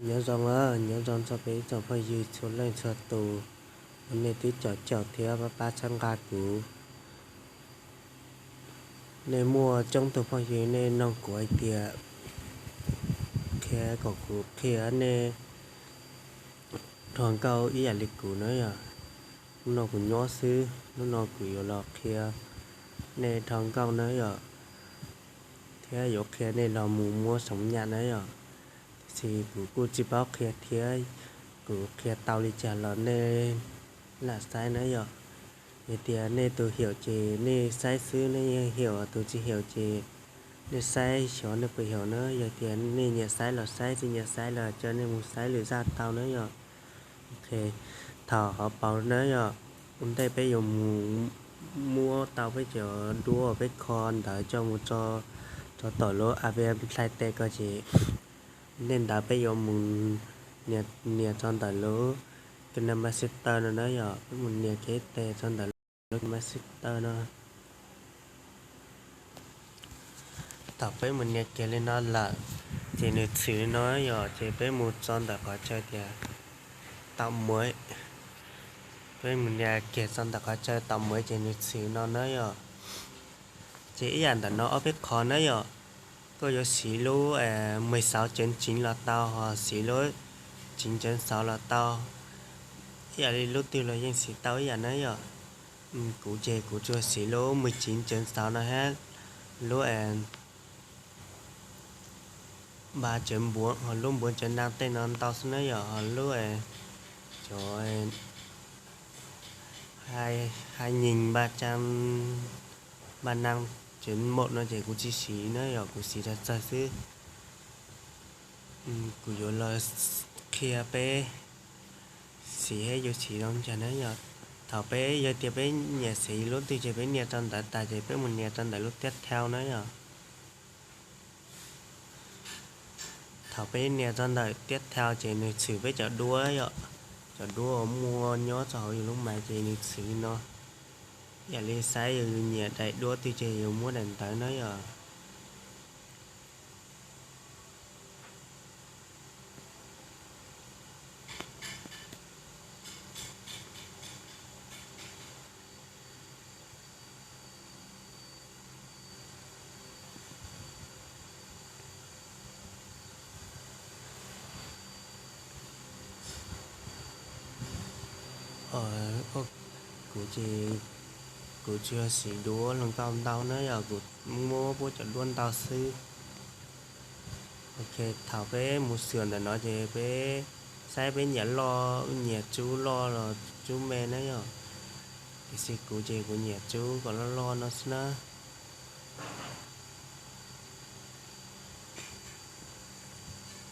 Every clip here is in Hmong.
Nyob zoo, nyob zoo txog peb ib tsoom phooj ywg txhua leej txhua tus uas nej twb caum caum thiab pab pab txhawb nqa kuv. Nej muaj coob tug phooj ywg nej noog kuv hais tias qhia kom kuv qhia nej dhau nkauj ib yam li kuv na yom. Hnub no kuv nyob xwb, hnub no kuv yuav los qhia nej dhau nkauj na yom, thiab yuav qhia nej los mus muab soov nyam na yom. Tiam sis kuv kuj tsis paub qhia thiab, kuv qhia tau li cas los nej lam saib na yom. Yog tias nej tus xyaum ces nej saib xwb, nej yeej xyaum, tus tsis xyaum ces nej saib xyov nej puas xyaum na. Yog tias nej nyiam saib los saib, tsis nyiam saib los cia nej mus saib lwm zaj tau na yom. Thaum hauv paus na yom, ua ntej peb yuav mus muab tau peb cov duab uas peb kho ntawd coj mus tso rau tom lub Avian Flight Deck ko ces, ua ntej ntawd peb yuav mus nias tso ntawm lub KineMaster no na yom, peb mus nias kev tes tso ntawm lub KineMaster no. Thaum peb mus nias kiag li no lawm, ces nws txhim li no yom, ces peb mus tso ntawm qhov chaw tias tau muaj, peb mus nias kiag tso ntawm qhov chaw tau muaj ces nws txhim no na yom. Ces ib yam ntawm no ob peb qhov na yom, koj yuav siv lub mười sáu chấm chín los tau, ho siv lub chín chấm sáu los tau, ib yam li lub twg los yeej siv tau ib yam na yom. Kuv ces kuv tsuas siv lub mười chín chấm sáu no thiab lub ba chấm bốn ho lub bốn chấm năm tej no ntau xwb na yom, ho lub cov hai nghìn ba trăm ba năm chấm một no ces kuv tsis siv na yom, kuv siv txawg txawg xwb. Kuv yuav los qhia peb siv thiab yuav siv zoo cas na yom. Thaum peb yog tias peb nyiam siv lub twg ces peb nias rau ntawd tas ces peb mus nias rau ntawm lub tiếp theo na yom. Thaum peb nias rau ntawm tiếp theo ces nws txhim peb cov duab yom, cov duab uas muaj nyob rau hauv yus lub máy ces nws txhim li no. Yam li saib yus nyiam daim duab twg ces yus muab daim ntawd na yom. Kuv ces kuv tsis yog siv duab hluas nkauj ntau na yom, kuv muab puab cov duab ntau xwb. Ok, thaum peb mus xyaum ntawm no ces peb saib peb nyiam loj, nyiam tsub loj los tsub me na yom. Tiam sis kuv ces kuv nyiam tsub kom loj loj no xwb na.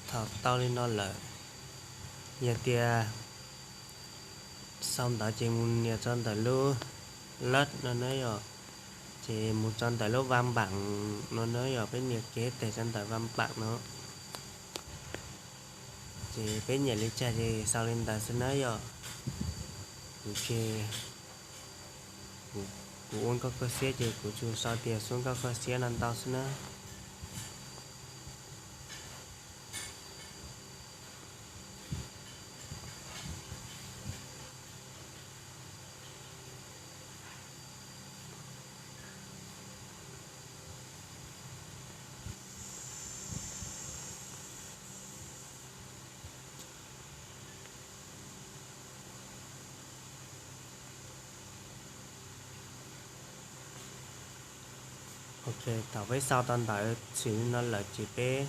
Thaum tau li no lawm, yog tias xaus ntawd ces mus nias rau ntawm lub lab no na yom, ces mus rau ntawm lub vas npam no na yom, peb nias kiag tes rau ntawm vas npam no. Ces peb nyiam li cas ces sau li ntawd xwb na yom. Kuv ces kuv ua nkauj koj xiab ces kuv tsuas sau tias xub nkauj koj xiab no ntau xwb na. Ok, thaum peb sau tau ntawv txwv li no lawm ces peb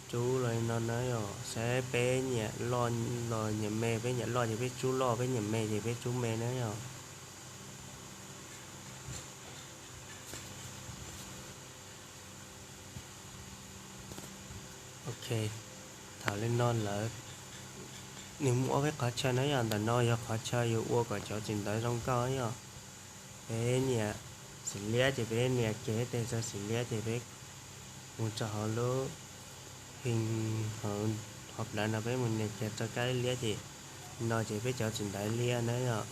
tsub los li no na yom, saib peb nyiam loj los nyiam me, peb nyiam loj ces peb tsub loj, peb nyiam me ces peb tsub me na yom. Ok, thaum li no lawm, nws muaj ob peb qhov chaw na yom, ntawm no yog qhov chaw yus ua kom cov txiv ntawv zoo nkauj yom. Peb nias xim liab ces peb nias kiag tes rau xim liab ces peb mus rau hauv lub his hauv plawv no peb mus nias kiag rau kab liab ces no ces peb cov txiv ntawv liab na yom.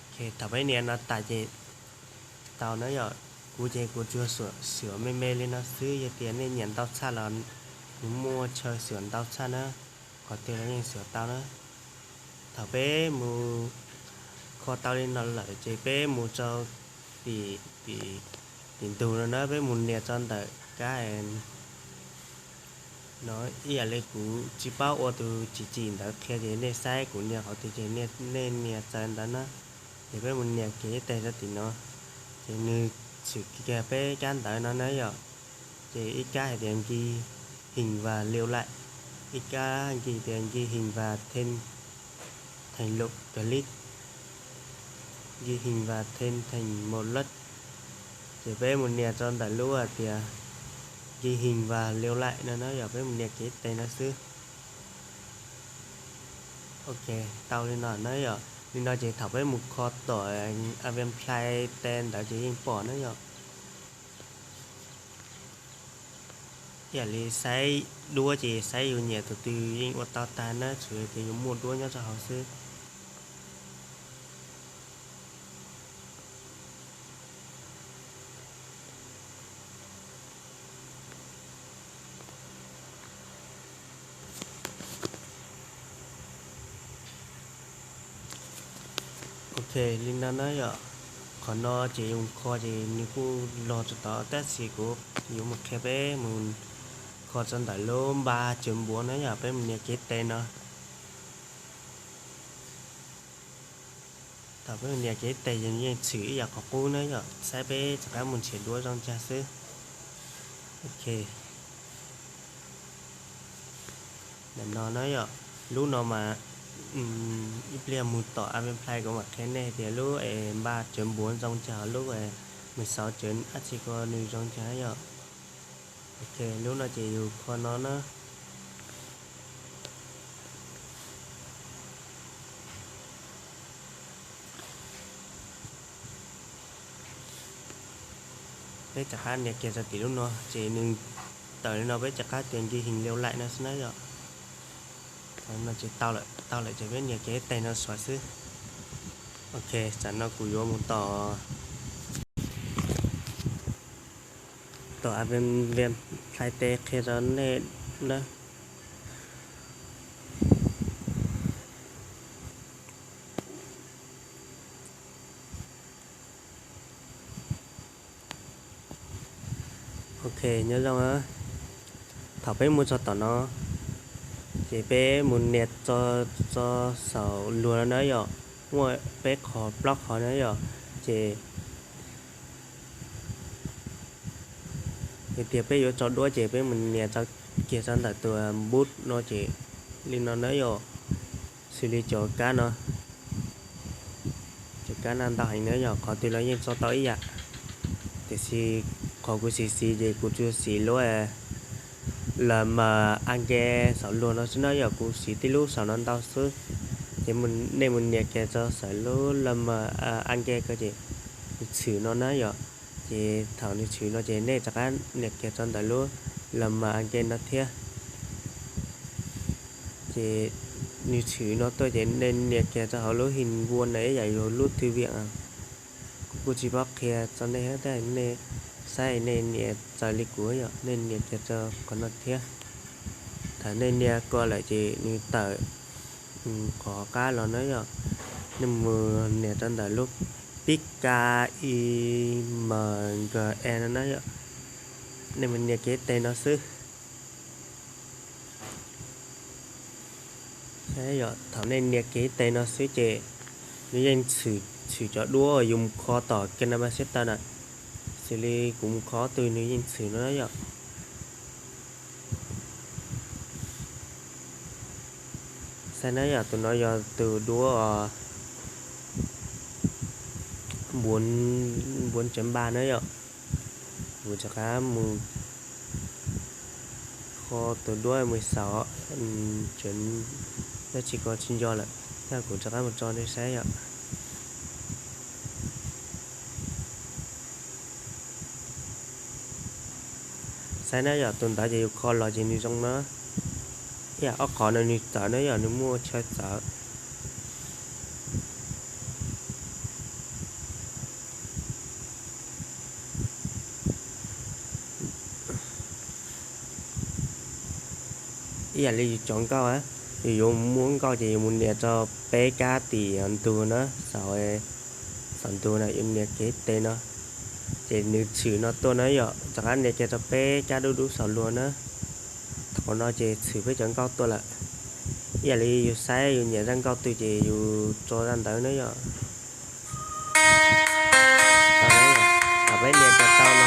Ok, thaum peb nias no tas ces tau na yom. Kuv ces kuv tsuas xyuam me me li no xwb, yog tias nej nyiam ntau tshaj los nws muaj chaw xyuam ntau tshaj na, qhov twg los yeej xyuam tau na. Thaum peb mus kho tau li no lawm ces peb mus rau tim, tim, tim ntug no na, peb mus nias rau ntawm kab no. Ib yam li kuv tsis paub ua tus chim chim ntawd qhia ces nej saib kuv nias qhov twg ces nej nias txawv ntawd na. Ces peb mus nias kiag ib teg rau tim no, ces nws tshwm kiag peb kab ntawv no na yom. Ces ib kab hais tias ghi hình và lưu lại, ib kab ghi tias ghi hình và thêm, thêm lượt click, ghi hình và thêm thêm một lượt. Ces peb mus nias rau ntawm lub hais tias ghi hình và lưu lại no na yom, peb mus nias kiag ib teg no xwb. Ok, tau li no na yom. Li no ces thaum peb mus kho tom Avian Play tes ntawd ces yeej pom na yom. Ib yam li saib duab ces saib yus nyiam tus twg yeej ua tau tag na, tsuas yog tias yus muaj duab nyob rau hauv xwb. Ok, li no na yom. Qhov no ces yus kho ces nws kuj log tau tod, tab sis kuv yuav mus qhia peb mus kho rau ntawm lub npa cawv npuav na yom, peb mus nias kiag tes no. Thaum peb nias kiag tes ces yeej tshwm ib yam qhov qub na yom, saib peb rov qab mus nrhiav duab zoo cas xwb. Ok, ntawm no na yom, lub no mas ib pliag mus tom Avian Play kuv mam qhia nej tias lub es npa cawv npuav zoo cas, lub mười sáu chấm dab tsi ko nws zoo cas yom. Ok, lub no ces yus kho no na. Peb rov qab nias kiag rau tim lub no ces nws tawm li no, peb rov qab tias ghi hình lưu lại no xwb na yom. Tau lawm, tau lawm ces peb nias kiag ib teg no xwb. Ok, tam no kuv yuav mus tom, tom Avian Play tes qhia rau nej na. Ok, nyob zoo. Thaum peb mus txog tom no, ces peb mus nias txog saum luag no na yom, muaj peb qhov plaub qhov na yom, ces hais tias peb yuav tso duab ces peb mus nias kiag rau ntawm tus boost no ces li no na yom, xws li cov kab no. Ces kab no ntau heev na yom, qhov twg los yeej tso tau ib yam. Tiam sis qhov kuv siv siv ces kuv tsuas siv lub L M A G saum luag no xwb na yom, kuv siv tib lub saum no ntau xwb. Ces nej mus nias kiag rau saum lub L M A G ko ces nws tshwm no na yom. Ces thaum nws tshwm no ces nej rov qab nias kiag rau ntawm lub L M A G no thiab. Ces nws tshwm no tuaj ces nej nias kiag rau hauv lub hình vuông no ib yam yus lub thư viện. Kuv kuj tsis paub qhia rau nej thiab, nej saib nej nias txawv li kuv yom, nej nias kiag rau qhov no thiab. Thaum nej nias ko lawm ces nws tawm qhov qab los na yom, nej mus nias rau ntawm lub pib ka i m g e no na yom, nej mus nias kiag tes no xwb. Thaum nej nias kiag tes no xwb ces nws yeej tshwm cov duab yus mus kho tom KineMaster na. Xws li kuv mus kho ob tug nws yeej tshwm no na yom. Saib na yom, tus no yog tus duab bốn chấm ba na yom. Kuv rov qab mus kho tus duab mười sáu chấm dab tsi ko tsis nco lawm, tab kuv rov qab mus tso nej saib yom. Saib na yom, tus ntawd ces yus kho los ces nws zoo na. Ib yam ob qhov no nws txawv na yom, nws muaj chaw txawv. Ib yam li yus cov nkauj, yus yuav muab nkauj ces yus mus nias rau peb kab tim ntug na, saum, saum ntug na, yus nias kiag ib tes no, ces nws tshwm no tuaj na yom, rov qab nias kiag rau peb kab dub dub saum luag na. Thaum no ces tshwm peb cov nkauj tuaj lawm. Ib yam li yus saib yus nyiam zaj nkauj twg ces yus rau zaj ntawd na yom. Thaum peb nias tau no,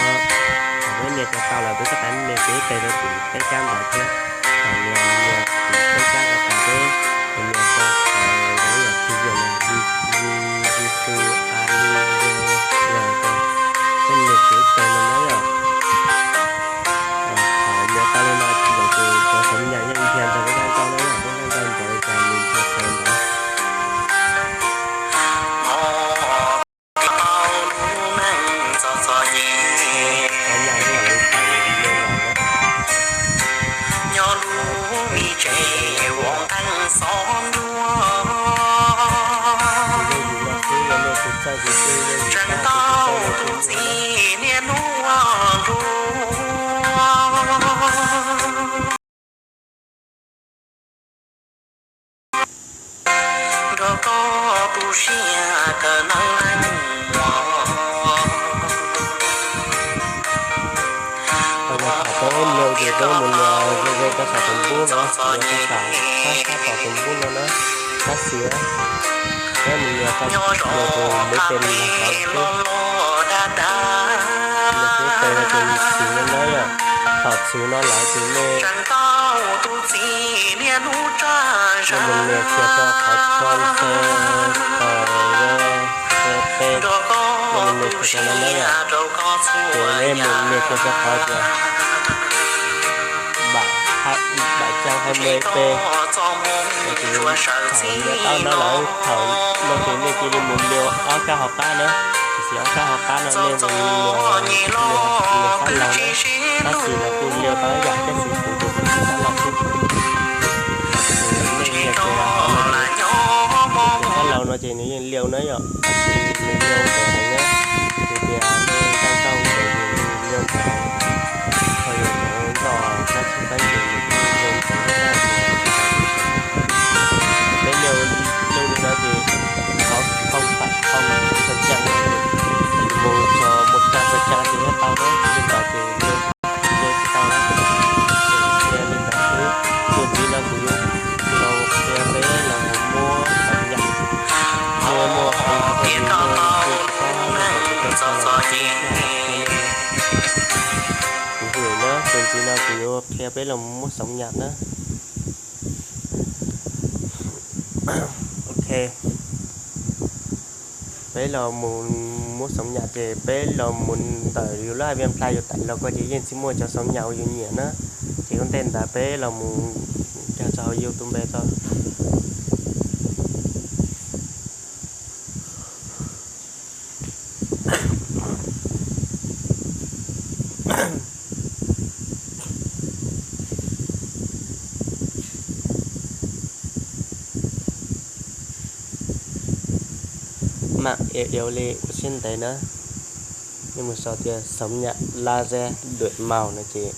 thaum peb nias tau lawm peb rov qab nias kiag ib tes rau tim peb kab ntawd thiab. Thaum nias nias tim peb kab ntawd tas peb nias rau qhov yog thwj yam no, Jisu, Ali, los rau, peb nias kiag ib tes no na yom. Thaum nias tau li no lawm ces cov xov nyam yeej nrhiav nrog peb zaj nkauj na yom, peb zaj nkauj nrhiav li cas nws nrhiav tau ntawd. Nyob lub me tsev uas nqeeb xov nruab, tseem tau tus txiv niaj hnub ua luaj. Nrog koj tu siab kawm ntawv leej muam. Thaum peb nias ces peb mus nias ze ze rau saum tus npub no, nias rau saum, sab sab tom tus npub no na, sab xis. Peb mus nias rau, nias tus muv tes nag tod xwb. Nias kiag ib tes no ces nws tshwm no na yom. Thaum tshwm no lawm ces nej, nej mus nias kiag rau qhov tso nte tom, nej mus nias kiag rau no na yom. Ces nej mus nias kiag rau qhov tias bảy trăm hai mươi P. Ces thaum nias tau no lawm, thaum no ces nej cia li mus liu ob kab hauv qab na. Tiam sis ob kab hauv qab no nej mus liu, liu sab laug na. Tab sis los kuj liu tau ib yam thiab, tab sis kuv tus kuv sab laug xwb. Ces nej nias kiag qhov no, nias kiag sab laug no ces nws yeej liu na yom, tab sis nws liu ntawm heev na. Ces tias nej zaj nkauj ntawd nws liu ntawm heev, ho yog cov nkauj qab tshwj xeeb ces nws kuj liu ntawm heev. Peb liu, liu li no ces thov không phải không phần trăm, mus txog một trăm phần trăm ces thiaj tau na, li ntawd ces liu, liu tsis tau na. Ces qhia li ntawd xwb, txuas ntxiv no kuv yuav los qhia peb los mus muab xov nyam, muab muab qhia rau cov, kuv hwm na, txuas ntxiv no kuv yuav qhia peb los mus muab xov nyam na. Ok, peb los mus muab xov nyam ces peb los mus ntawm yus lub app Vietnam Play yus tải los ko ces yeej tsis muaj cov xov nyam uas yus nyiam na. Ces ua ntej ntawd peb los mus nkag rau hauv YouTube tso. Mam li ua siab ntev na, nej mus sau tias xov nyam laser đổi màu no ces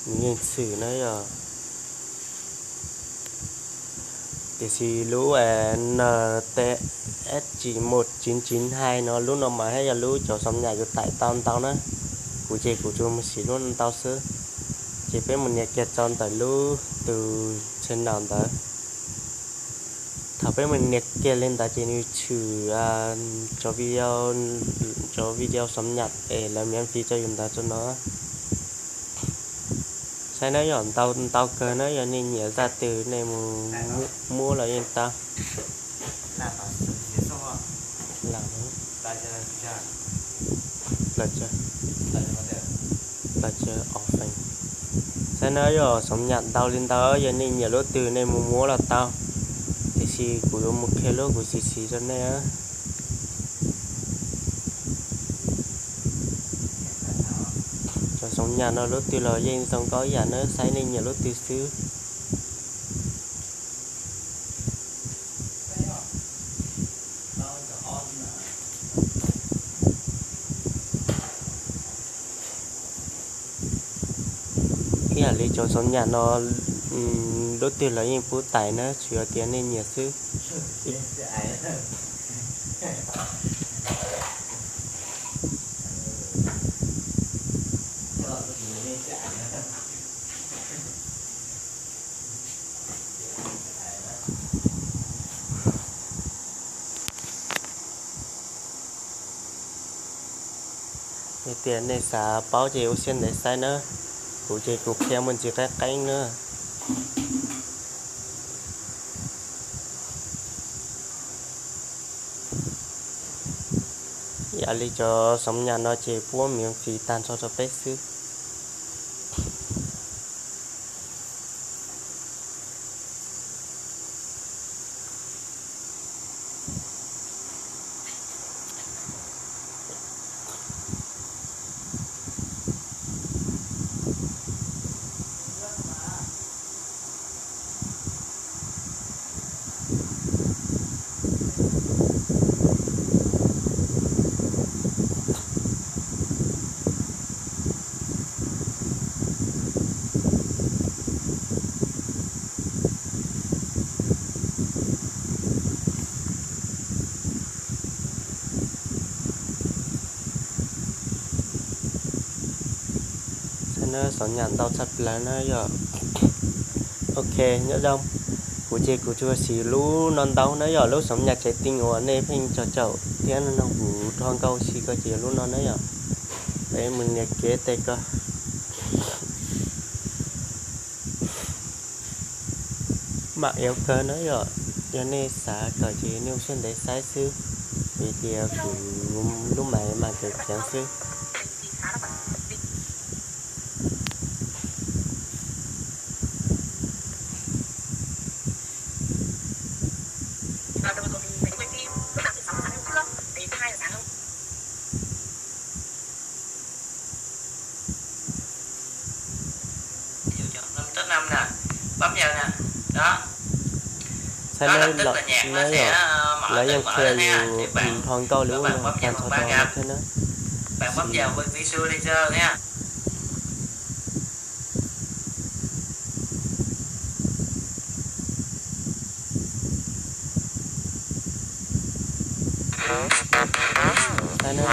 nws yeej tshwm na yom. Tiam sis lub N T S chín một chín chín hai no lub no mas thiaj yog lub cov xov nyam yus tải tau ntau na. Kuv ces kuv tsuas mus siv lub no ntau xwb. Ces peb mus nias kiag tso ntawm lub tus channel ntawd. Thaum peb mus nias kiag li ntawd ces nws tshwm cov video, cov video xov nyam es lawv miễn phí rau yus ntawd rau no. Saib na yom, ntau ntau kawg na, yog nej nyiam zaj twg nej mus muab los yeej tau. Saib na yom, xov nyam ntau li ntawd, yog nej nyiam lub twg nej mus muab los tau. Tiam sis kuv yuav mus qhia lub kuv siv siv rau nej. Cov xov nyam no lub twg los yeej zoo nkauj ib yam na, saib nej nyiam lub twg xwb. Ib yam li cov xov nyam no, lub twg los yeej pub tais na, tsuas yog tias nej nyiam xwb. Yog tias nej xav paub ces ua siab ntev saib na, kuv ces kuv qhia muaj ntsis qeeb qeeb na. Yam li cov xov nyam no ces pub miễn phí tag nrho rau peb xwb. Xav na, xov nyam ntau tshaj plaws na yom. Ok, nyob zoo. Kuv ces kuv tsuas siv lub no ntau na yom, lub xov nyam tsev tij uas nej pheej caum caum thiab nug kuv dhau nkauj si ko ces yog lub no na yom. Peb mus nias kev tej ko. Mam iauv kawg na yom, yog nej xav kawm ces nej ua siab ntev saib xwb, vim tias kuv lub mam mas kawm khiav xwb. Saib na, lawv yeej qhia yus dhau nkauj li ub no tag nrho rau no thiab na. Saib na,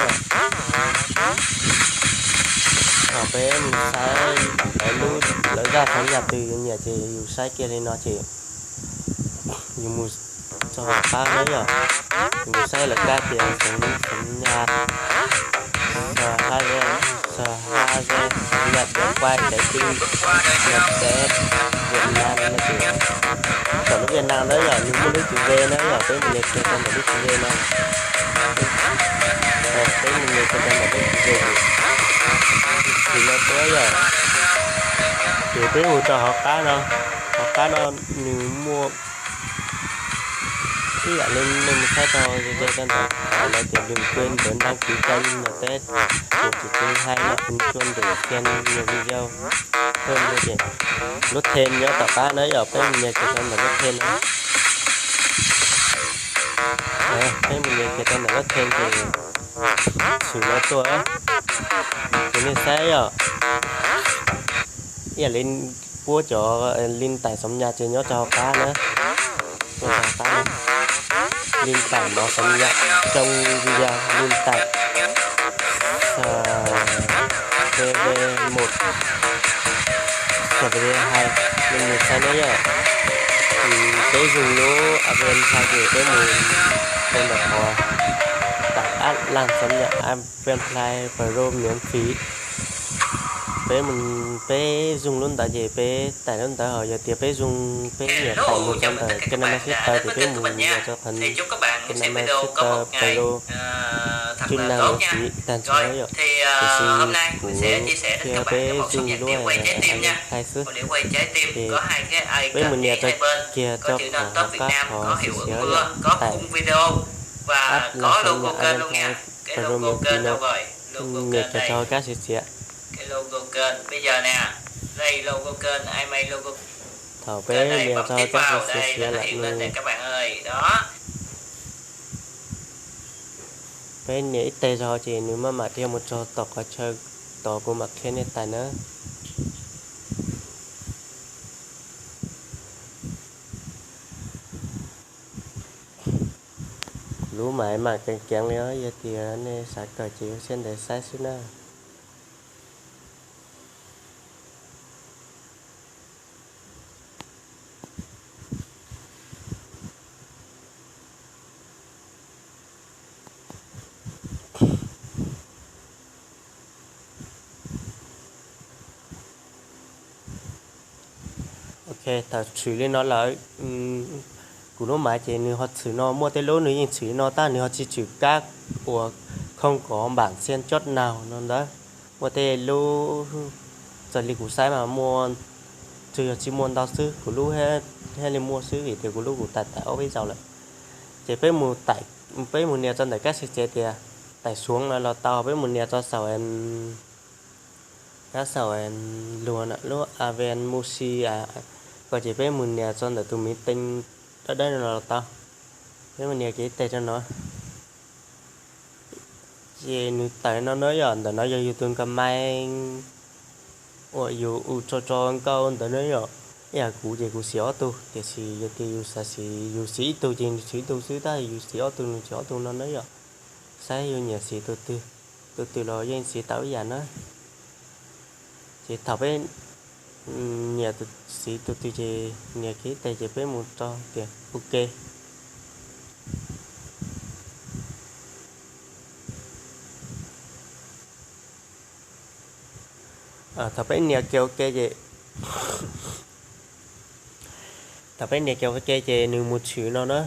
thaum peb mus saib lawv lub, lawv zaj xov nyam twg yus nyiam ces yus saib kiag li no ces yus mus txog hauv qab na yom, yus mus saib lawv kab tias xov nyam, xov hab ze, xov hab ze, xov nyam cov quay trái tim nộp test Việt Nam no ces, thaum lub Việt Nam na yom, nws muaj lub chữ V na yom, peb mus nias kiag rau ntawm lub chữ V no. Peb mus nias kiag rau ntawm lub chữ V ces, ces no tuaj yom, ces peb mus rau hauv qab no, hauv qab no nws muaj ib yam li nej mus saib rau ze ze rau ntawd, lawv tias đừng quên bấm đăng ký kênh nộp test của chủ kênh hay là ấn chuông để xem nhiều video hơn no ces, lub then nyob tom qab na yom, peb mus nias kiag rau ntawm lub then no. Peb mus nias kiag rau ntawm lub then ces xwm no tuaj, ces nej saib yom, ib yam li puab cov link tải xov nyam ces nyob rau hauv qab na, nyob rau hauv qab na. Link tải mov xov nyam trong video link tải, à, V V một, à, V V hai, nej mus saib na yom. Peb zoo lub app Vn hai ces peb mus rau ntawm qhov tải app lanh xov nyam Vn hai Pro miễn phí. Peb mus, peb zoo lub ntawd ces peb tải lub ntawd, ho yog tias peb zoo, peb nyiam tải mus rau ntawm kênh Nam Masi Tawv ces peb mus yog rau qhov kênh Nam Masi Tawv Pro chức năng miễn phí tag nrho yom. Tiam sis kuv qhia peb zoo lub Vn hai xwb. Ces peb mus nias rau kiag rau qhov hauv qab qhov xim xim yom, tải app lanh xov nyam Vn hai Pro miễn phí no, nias kiag rau hauv qab xim xim. Thaum peb nias rau hauv qab xim xim lawm nws, peb nias ib teg zog ces nws maj mam dhia mus txog tom qhov chaw tod kuv mam qhia nej tải nawb. Lub mam mam keev keev li os, yog tias nej xav kawm ces ua siab ntev saib xwb na. Ok, thaum tshwm li no lawm, kuv lub mam ces nws ho txhwm no, muaj tej lub nws yeej txhwm li no tab nws ho tsis tshwm kab uas khooj kov npam xiab coj naug no ntawd. Muaj tej lub, txawm li kuv saib mas muaj, tsuas yog tsis muaj ntau xwb, kuv lub thiaj li muaj xwb vim tias kuv lub kuv tải tải ob peb zaus lawm. Ces peb mus nias tso ntawm kab xyem tsev tias tải xuống no los tau, peb mus nias tso saum kab saum luag na, lub Aven Music ko ces peb mus nias tso ntawm tus miv teej dawb dawb no los tau. Peb mus nias kiag ib teg rau no. Ces nws tawm no na yom, ntawm no yog yus tus Gmail uas yus ua tso tso nkauj ntawd na yom. Ib yam kuv ces kuv siv ob tug, tiam sis yog tias yus xav siv, yus siv ib tug ces nws siv ib tug xwb, tab yus siv ob tug nws siv ob tug no na yom. Saib yus nyiam siv tus twg, tus twg los yeej siv tau ib yam na. Ces thaum peb nyiam siv tus twg ces nias kiag ib teg ces peb mus rau tias ok. Thaum peb nias kiag ok ces, thaum peb nias kiag ok ces nws mus tshwm no na.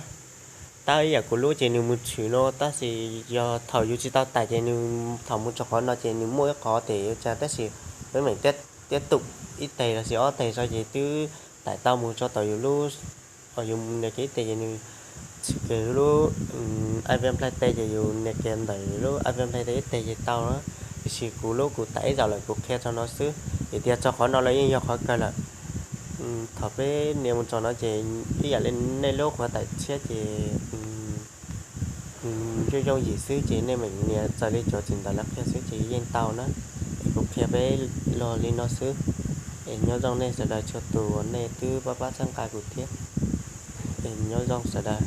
Tab ib yam kuv lub ces nws mus tshwm no, tab sis yog thaum yus tsis tau tải ces nws thaum mus rau qhov no ces nws muaj ib qhov tes yuav tsa, tab sis peb meem tiếp tục ib teg los sis ob teg tso ces twb tải tau mus tso tom yus lub, yus nias kiag ib teg ces nws tshwm kiag lub Aven Play tej ces yus nias kiag ntawm lub Aven Play tej ib teg ces tau na. Tiam sis kuv lub kuv tải ib zaug lawm kuv qhia txog no xwb, vim tias txog qhov no los yeej yog qhov kawg lawm. Thaum peb nias mus txog no ces ib yam li nej lub qhuav tải tshiab ces yooj yooj yim xwb ces nej meem nias txawm li cov txiv ntawv lawv qhia xwb ces yeej tau na. Es kuv qhia peb los li no xwb. Es nyob zoo nej sawv daws txhua tus uas nej twb pab pab txhawb nqa kuv thiab. Es nyob zoo sawv daws.